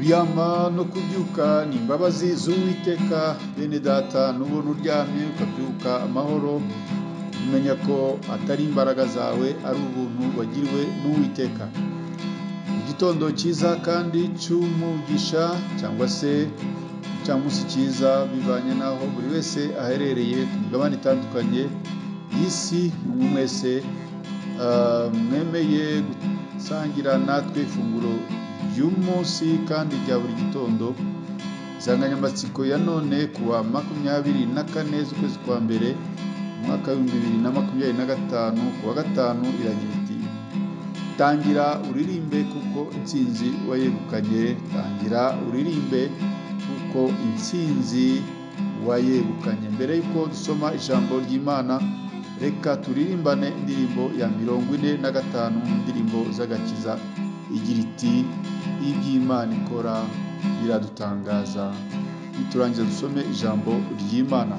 Kuryama no kubyuka ni imbabazi z'Uwiteka. Bene data, nubona uryamye ukabyuka amahoro, umenya ko atari imbaraga zawe, ari ubuntu wagiriwe n'Uwiteka. Igitondo cyiza kandi cy'umugisha, cyangwa se igicamunsi cyiza, bivanye n'aho buri wese aherereye ku migabane itandukanye y'isi. Mwese mwemeye gusangira natwe ifunguro ry'umunsi kandi rya buri gitondo. Insanganyamatsiko ya none kuwa 24 z'ukwezi kwa mbere umwaka w'2025 kuwa gatanu iragira iti: tangira uririmbe kuko intsinzi wayegukanye. Tangira uririmbe kuko intsinzi wayegukanye. Mbere y'uko dusoma ijambo ry'Imana, reka turirimbane indirimbo ya 45 mu ndirimbo z'agakiza igira iti: iby'Imana ikora biradutangaza. Niturangiza dusome ijambo ry'Imana.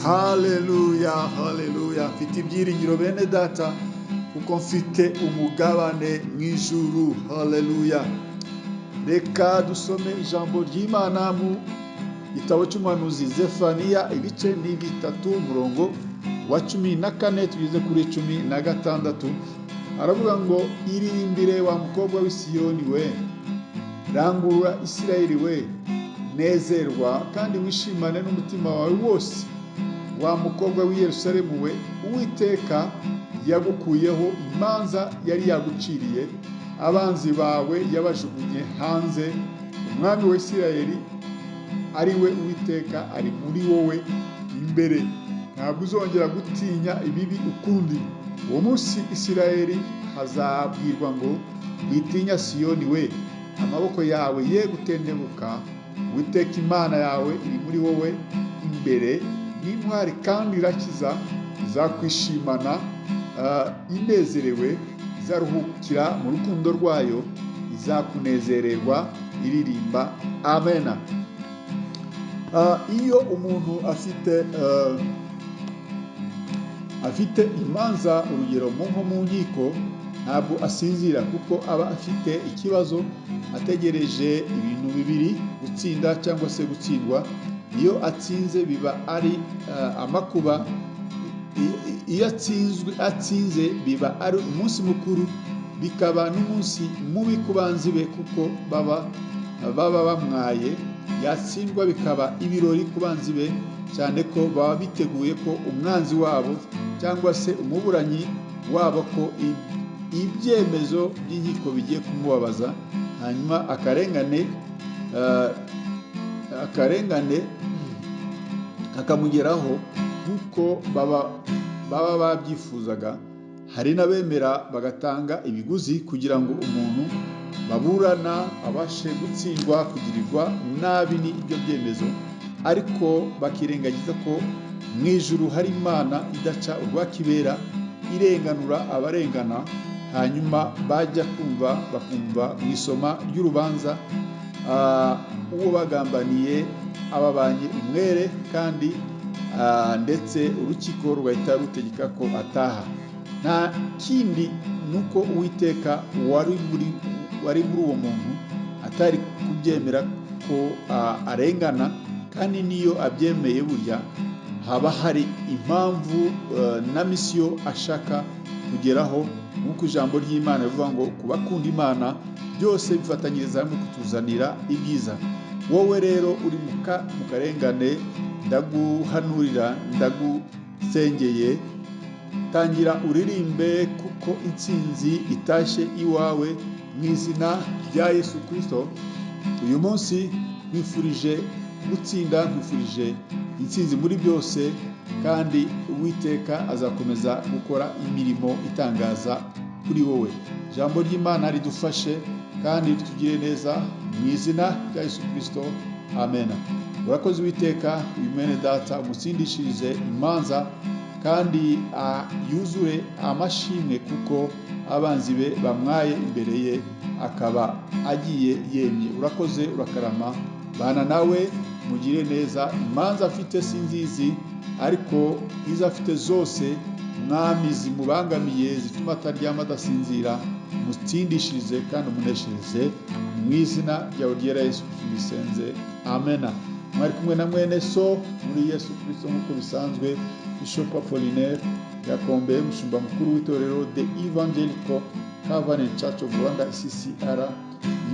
Haleluya, haleluya! Mfite ibyiringiro bene data, kuko mfite umugabane mu ijuru. Haleluya! Reka dusome ijambo ry'Imana mu gitabo cy'umuhanuzi Zefaniya, ibice ni 3, umurongo wa 14 tugeze kuri 16. Aravuga ngo: iririmbire wa mukobwa w'i Siyoni we, rangurura Isirayeli we, nezerwa kandi wishimane n'umutima wawe wose, wa mukobwa w'i Yerusalemu we, Uwiteka yagukuyeho imanza yari yaguciriye, abanzi bawe yabajugunye hanze. Umwami wa Isirayeli ari we Uwiteka ari muri wowe imbere, ntabwo uzongera gutinya ibibi ukundi. Uwo munsi Isirayeli hazabwirwa ngo: witinya Siyoni we, amaboko yawe ye gutendebuka, Uwiteka Imana yawe iri muri wowe imbere, n'intwari kandi irakiza, izakwishimana inezerewe, izaruhukira mu rukundo rwayo, izakunezererwa iririmba. Amena. Iyo umuntu afite imanza, urugero nko mu nkiko, ntabwo asinzira kuko aba afite ikibazo, ategereje ibintu bibiri: gutsinda cyangwa se gutsindwa. Iyo atsinze biba ari amakuba, iyo atsinze biba ari umunsi mukuru, bikaba n'umunsi mubi ku banzi be kuko baba bamwaye. Yatsindwa bikaba ibirori ku banzi be, cyane ko baba biteguye ko umwanzi wabo cyangwa se umuburanyi wabo ko ibyemezo by'inkiko bigiye kumubabaza, hanyuma akarengane kakamugeraho nk'uko baba babyifuzaga. Hari n'abemera bagatanga ibiguzi kugira ngo umuntu baburana abashe gutsindwa, kugirirwa nabi ni ibyo byemezo, ariko bakirengagiza ko mu ijuru hari Imana idaca urwakibera, irenganura abarengana. Hanyuma bajya kumva bakumva mu isoma ry'urubanza uwo bagambaniye ababanye umwere, kandi ndetse urukiko rugahita rutegeka ko ataha. Nta kindi nuko Uwiteka wari muri uwo muntu atari kubyemera ko arengana, kandi niyo abyemeye burya haba hari impamvu na misiyo ashaka kugeraho, nk'uko ijambo ry'Imana rivuga ngo kubakunda Imana byose bifatanyiriza hamwe kutuzanira ibyiza. Wowe rero uri mu karengane, ndaguhanurira, ndagusengeye, tangira uririmbe kuko intsinzi itashye iwawe mu izina rya Yesu Kristo. Uyu munsi nkwifurije gutsinda, nkwifurije intsinzi muri byose, kandi Uwiteka azakomeza gukora imirimo itangaza kuri wowe. Ijambo ry'Imana ridufashe kandi ritugire neza mu izina rya Yesu Kristo. Amen. Urakoze Uwiteka, uyu mwene data umutsindishirize imanza kandi yuzure amashimwe, kuko abanzi be bamwaye imbere ye, akaba agiye yemye. Urakoze, urakarama, bana nawe, mugire neza. Imanza afite si nzizi, ariko izo afite zose Mwami zimubangamiye, zituma ataryama adasinzira, mutsindishirize kandi umuneshereze mu izina ryawe ryera Yesu Kristo. Amena. Mwari kumwe na mwene so muri Yesu Kristo nk'uko bisanzwe, Bishop Apollinaire Gakombe, umushumba mukuru w'itorero The Evangelical Covenant Church of Rwanda ECCR.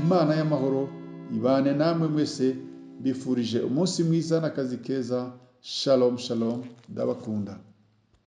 Imana y'amahoro ibane namwe mwese, mbifurije umunsi mwiza n'akazi keza. Shalom shalom, ndabakunda.